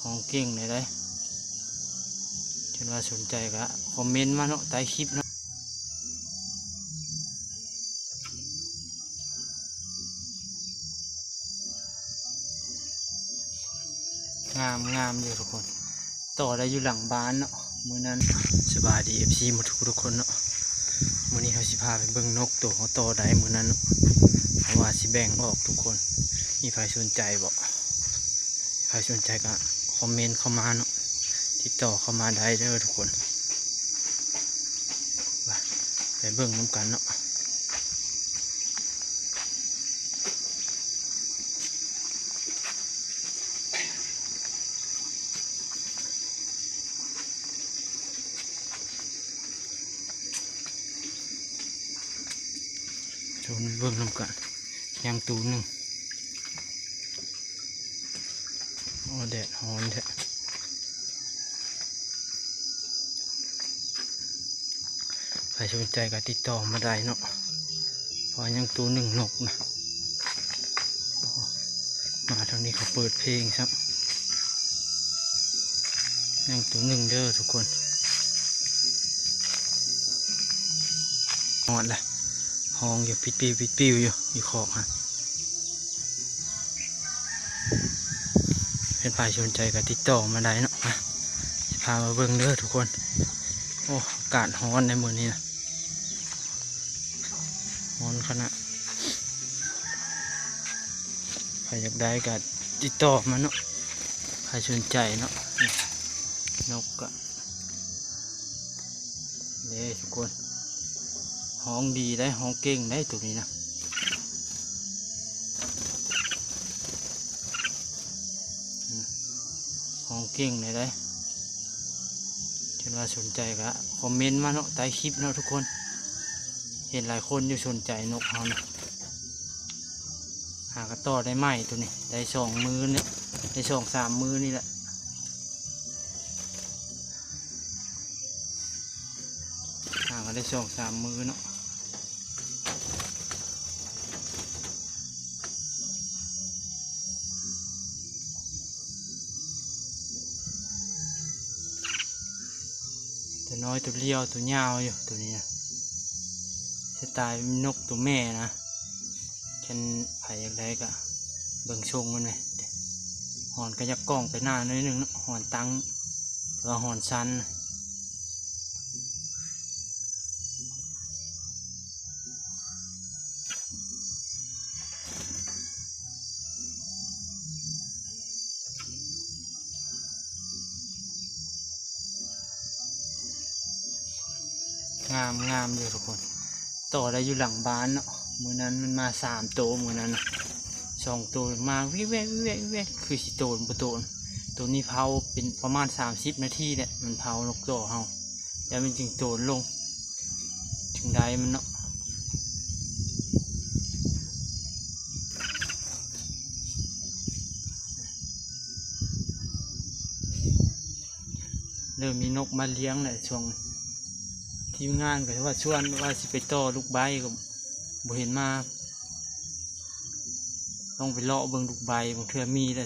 ຮ້ອງເກັ່ງເລີຍເດ້. ຄັນວ່າສົນໃຈກໍຄອມເມັນມາເນາະ ໃຕ້ຄລິບເນາະ. ງາມ ງາມຢູ່ທຸກຄົນ. ຕໍ່ໄດ້ຢູ່ຫຼັງບ້ານເນາະມື້ນັ້ນ. ສະບາຍດີ ເອັຟຊີ ໝົດທຸກໆຄົນເນາະ. ມື້ນີ້ເຮົາຊິພາໄປເບິ່ງນົກໂຕເຮົາຕໍ່ໄດ້ມື້ນັ້ນເນາະ ເພາະວ່າຊິແບ່ງອອກທຸກຄົນ. ມີໃຜສົນໃຈບໍ່? ໃຜສົນໃຈກໍຄອມເມັນເຂົ້າມາເນາະ ຕິດຕໍ່ເຂົ້າມາໄດ້ເດີທຸກຄົນ. ໄປເບິ່ງນຳກັນເນາະ. ເດີ ເບິ່ງນຳກັນ ຍັງໂຕໜຶ່ງ. ໂອ້ ແດດຮ້ອນແທ້. ໃຜສົນໃຈກໍຕິດຕໍ່ມາໄດ້ເນາະ ເພາະວ່າຍັງໂຕໜຶ່ງນົກນະ. ມາທາງນີ້ເຂົາເປີດເພງຊ້ຳ. ຍັງໂຕໜຶ່ງເດີທຸກຄົນ. ຮອດລະ ຮ້ອງຢູ່ປິດປິວ ປິດປິວຢູ່ ຢູ່ຄອກຫັ້ນ. ເປັນໃຜສົນໃຈກໍຕິດຕໍ່ມາໄດ້ເນາະ. ມາ ຊິພາມາເບິ່ງເດີທຸກຄົນ. ໂອ້ ອາກາດຮ້ອນໃນມື້ນີ້ນະ ຮ້ອນຂະໜາດ. ໃຜຢາກໄດ້ກໍຕິດຕໍ່ມາເນາະ ໃຜສົນໃຈເນາະ. ນົກກໍ ເດ້ທຸກຄົນ ຮ້ອງດີໄດ໋ ຮ້ອງເກັ່ງໄດ໋ໂຕນີ້ນະ. ອືມ ຮ້ອງເກັ່ງໄດ໋ ຄັນວ່າສົນໃຈກໍຄອມເມັນມາເນາະ ໃຕ້ຄລິບເນາະທຸກຄົນ. ເຫັນຫຼາຍຄົນຢູ່ສົນໃຈນົກເຮົານະ. ຫາກໍຕໍ່ໄດ້ໃໝ່ໂຕນີ້ ໄດ້ສອງມື້ນີ້ ໄດ້ສອງສາມມື້ນີ້ແຫຼະ. ຫາກໍໄດ້ສອງສາມມື້ເນາະ. ໂຕນ້ອຍ ໂຕລຽວ ໂຕຍາວຢູ່ໂຕນີ້ນະ ສະໄຕລ໌ນົກໂຕແມ່ນະ. ຄັນໃຜຢາກໄດ້ກໍເບິ່ງຊົງມັນແໝ່. ຫອນກໍຢາກກ້ອງໄປໜ້າໜ້ອຍໜຶ່ງເນາະ ຫອນຕັ້ງ ແຕ່ວ່າຫອນສັ້ນ. ງາມ ງາມຢູ່ທຸກຄົນ. ຕໍ່ໄດ້ຢູ່ຫຼັງບ້ານເນາະ. ມື້ນັ້ນມັນມາສາມໂຕ ມື້ນັ້ນນະ ສອງໂຕມາວິແວກ ວິແວກ ວິແວກ ຄືຊິໂຕນບໍ່ໂຕນ. ໂຕນີ້ເຝົ້າເປັນປະມານສາມສິບນາທີແຫຼະ ມັນເຝົ້ານົກຕໍ່ເຮົາ ແລ້ວມັນຈຶ່ງໂຕນລົງ ຈຶ່ງໄດ້ມັນເນາະ. ເລີ່ມມີນົກມາລ້ຽງແຫຼະຊ່ວງນີ້. ທີມງານກໍວ່າຊວນວ່າຊິໄປຕໍ່ລູກໄບກໍບໍ່ເຫັນມາ. ຕ້ອງໄປເລາະເບິ່ງລູກໄບ ບາງເທື່ອມີແຫຼະ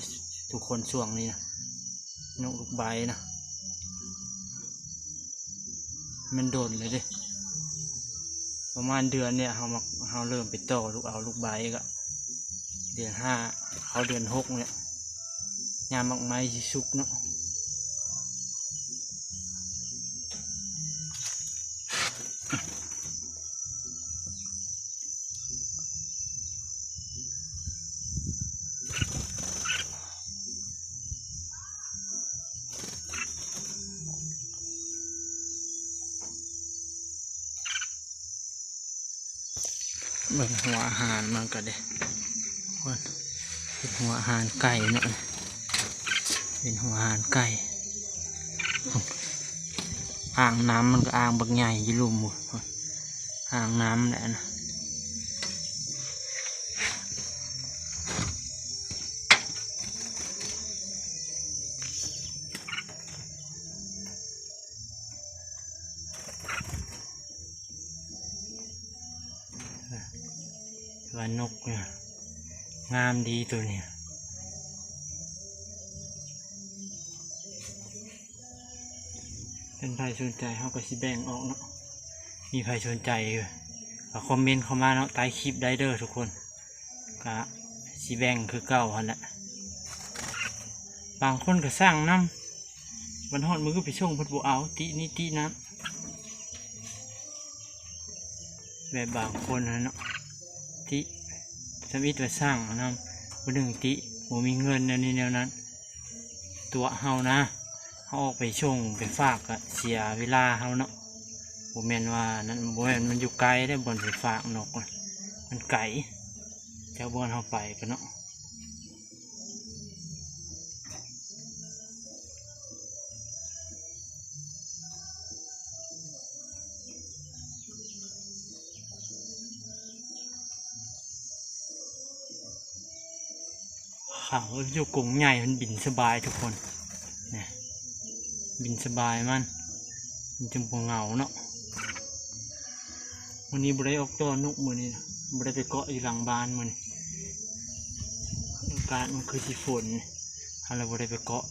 ທຸກຄົນຊ່ວງນີ້ນະ ນົກລູກໄບນະ. ມັນດົນແລ້ວເດ້ ປະມານເດືອນນີ້ເຮົາມາ ເຮົາເລີ່ມໄປຕໍ່ລູກ ເອົາລູກໄບ ກໍເດືອນຫ້າ ເຂົ້າເດືອນຫົກນີ້ແຫຼະ ຍາມໝາກໄມ້ຊິສຸກເນາະ. ເບິ່ງຫົວອາຫານມັນກໍເດ້ ເປັນຫົວອາຫານໄກ່ເນາະ ເປັນຫົວອາຫານໄກ່. ອ່າງນ້ຳມັນກໍອ່າງບັກໃຫຍ່ຢູ່ລຸ່ມພຸ້ນ ອ່າງນ້ຳແຫຼະນະ. ວ່ານົກນີ້ງາມດີໂຕນີ້. ຄັນໃຜສົນໃຈເຮົາກໍຊິແບ່ງອອກເນາະ. ມີໃຜສົນໃຈກໍຄອມເມັນເຂົ້າມາເນາະ ໃຕ້ຄລິບໄດ້ເດີທຸກຄົນ. ກະຊິແບ່ງຄືເກົ່າຫັ້ນແຫຼະ. ບາງຄົນກໍສ້າງນຳ ບັດຮອດມື້ໄປສົ່ງເພິ່ນບໍ່ເອົາ ຕິນີ້ຕິນັ້ນ. ແບບບາງຄົນຫັ້ນເນາະ ຕິ ທຳອິດວ່າສ້າງນຳ ຜູ້ໜຶ່ງຕິ ບໍ່ມີເງິນ ແນວນີ້ແນວນັ້ນ. ຕົວະເຮົານະ ເຮົາອອກໄປສົ່ງໄປຝາກກະເສຍເວລາເຮົາເນາະ. ບໍ່ແມ່ນວ່ານັ້ນ ບໍ່ແມ່ນມັນຢູ່ໄກເດ້ ບ່ອນໄປຝາກນົກ ມັນໄກຈາກບ່ອນເຮົາໄປກະເນາະ. ເຂົາຢູ່ກົງໃຫຍ່ ມັນບິນສະບາຍທຸກຄົນ ນີ້ ບິນສະບາຍມັນ ມັນຈຶ່ງບໍ່ເຫງົາເນາະ. ມື້ນີ້ບໍ່ໄດ້ອອກຕໍ່ນົກ ມື້ນີ້ບໍ່ໄດ້ໄປເກາະຢູ່ຫຼັງບ້ານມື້ນີ້ ອາກາດມັນຄືຊິຝົນ ເຮົາເລີຍບໍ່ໄດ້ໄປເກາະ.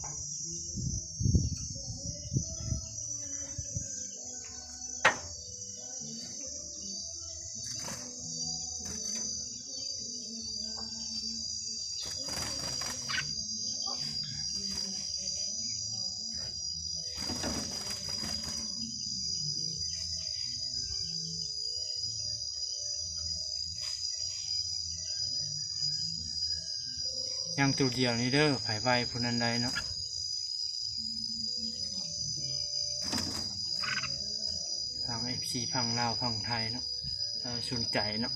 ຍັງໂຕດຽວນີ້ເດີ ໃຜໄວຜູ້ນັ້ນໄດ້ເນາະ. ທາງເອັຟຊີຝັ່ງລາວຝັ່ງໄທເນາະ ຖ້າສົນໃຈເນາະ.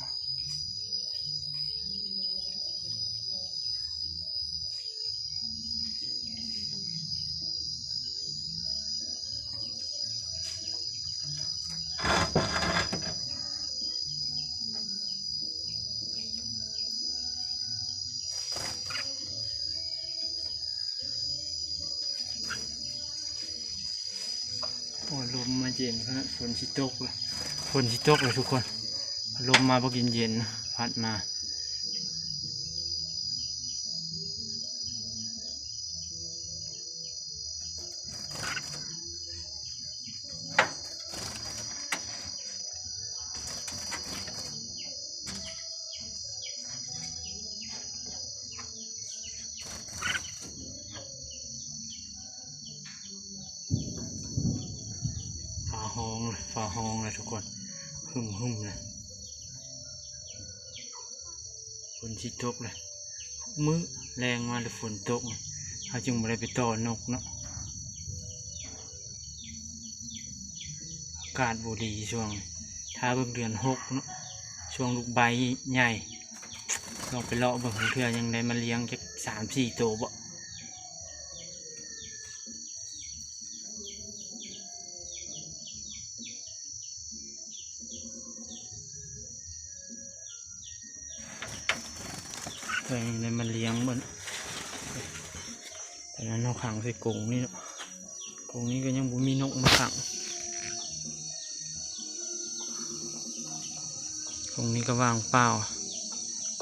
ໂອ້ ລົມມາເຢັນຂະໜາດ ຝົນຊິຕົກລະ ຝົນຊິຕົກລະທຸກຄົນ. ລົມມາບັກເຢັນໆ ພັດມາ. ຟ້າຮ້ອງ ຟ້າຮ້ອງແລ້ວທຸກຄົນ ຮຶມໆ ແລ້ວ ຝົນຊິຕົກແລ້ວ. ມື້ແລງມາແລ້ວຝົນຕົກ ເຮົາຈຶ່ງບໍ່ໄດ້ໄປຕໍ່ນົກເນາະ. ອາກາດບໍ່ດີຊ່ວງ ຖ້າເບິ່ງເດືອນຫົກເນາະ ຊ່ວງລູກໃບໃຫຍ່ ລອງໄປເລາະເບິ່ງ ເທື່ອຍັງໄດ້ມາລ້ຽງຈັກສາມສີ່ໂຕບໍ. ໄດ້ມາລ້ຽງເບິ່ງ ຕອນນັ້ນເຮົາຂັງໃສ່ກົງນີ້ເນາະ ກົງນີ້ກໍຍັງບໍ່ມີນົກມາຂັງ ກົງນີ້ກໍວ່າງເປົ່າ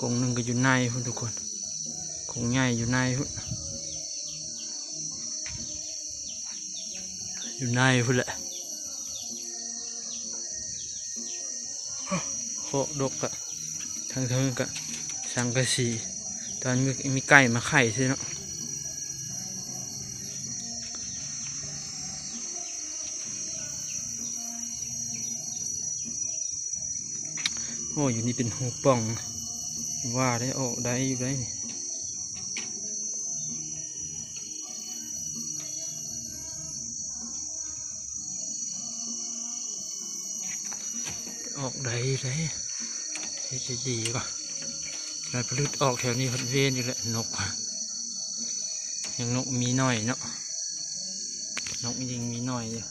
ກົງໜຶ່ງກໍຢູ່ໃນພຸ້ນທຸກຄົນ ກົງໃຫຍ່ຢູ່ໃນພຸ້ນ ຢູ່ໃນພຸ້ນແຫຼະ ເຄາະດົກກະ ທາງເທິງກະສັງກະສີ ຕອນມີ ມີໄກ່ມາໄຂ່ຊື່ເນາະ. ໂອ້ ຢູ່ນີ້ເປັນຮູປ່ອງ ວ່າໄດ້ອອກໄດ້ຢູ່ໄດ໋ນີ້ ອອກໄດ້ໄດ໋ ເຮັດດີໆ ວ່າ ລາຍຜະລຶດອອກແຖວນີ້ເພິ່ນເວນຢູ່ແຫຼະ ນົກ ຍັງນົກມີໜ້ອຍເນາະ ນົກຍັງມີໜ້ອຍຢູ່.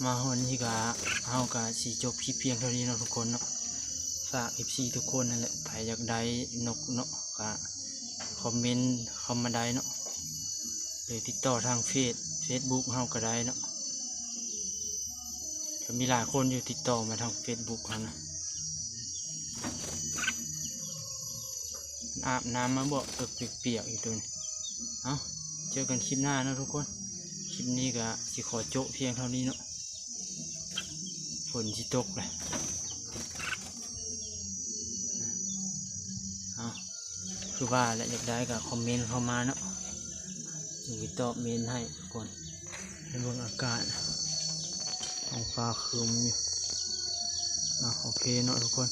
ມາຮອດນີ້ກະ ເຮົາກະຊິຈົບຄລິບພຽງເທົ່ານີ້ເນາະທຸກຄົນເນາະ. ຝາກເອັຟຊີທຸກຄົນນັ້ນແຫຼະ ໃຜຢາກໄດ້ນົກເນາະ ກະຄອມເມັນເຂົ້າມາໄດ້ເນາະ ຫຼືຕິດຕໍ່ທາງເຟສ ເຟສບຸກເຮົາກະໄດ້ເນາະ. ກະມີຫຼາຍຄົນຢູ່ຕິດຕໍ່ມາທາງເຟສບຸກຫັ້ນນະ. ອາບນ້ຳມາບໍ ເອິກປຽກໆຢູ່ໂຕນີ້. ເອົ້າ ເຈີກັນຄລິບໜ້າເນາະທຸກຄົນ. ຄລິບນີ້ກະຊິຂໍໂຈະພຽງເທົ່ານີ້ເນາະ ຝົນຊິຕົກແຫຼະ. ເອົ້າ ຄືວ່າແຫຼະ ຢາກໄດ້ກະຄອມເມັນເຂົ້າມາເນາະ ຈຶ່ງຊິຕອບເມັນໃຫ້ທຸກຄົນ. ໃຫ້ເບິ່ງອາກາດ ທ້ອງຟ້າຄຶ້ມຢູ່. ເອົາ ໂອເຄເນາະທຸກຄົນ.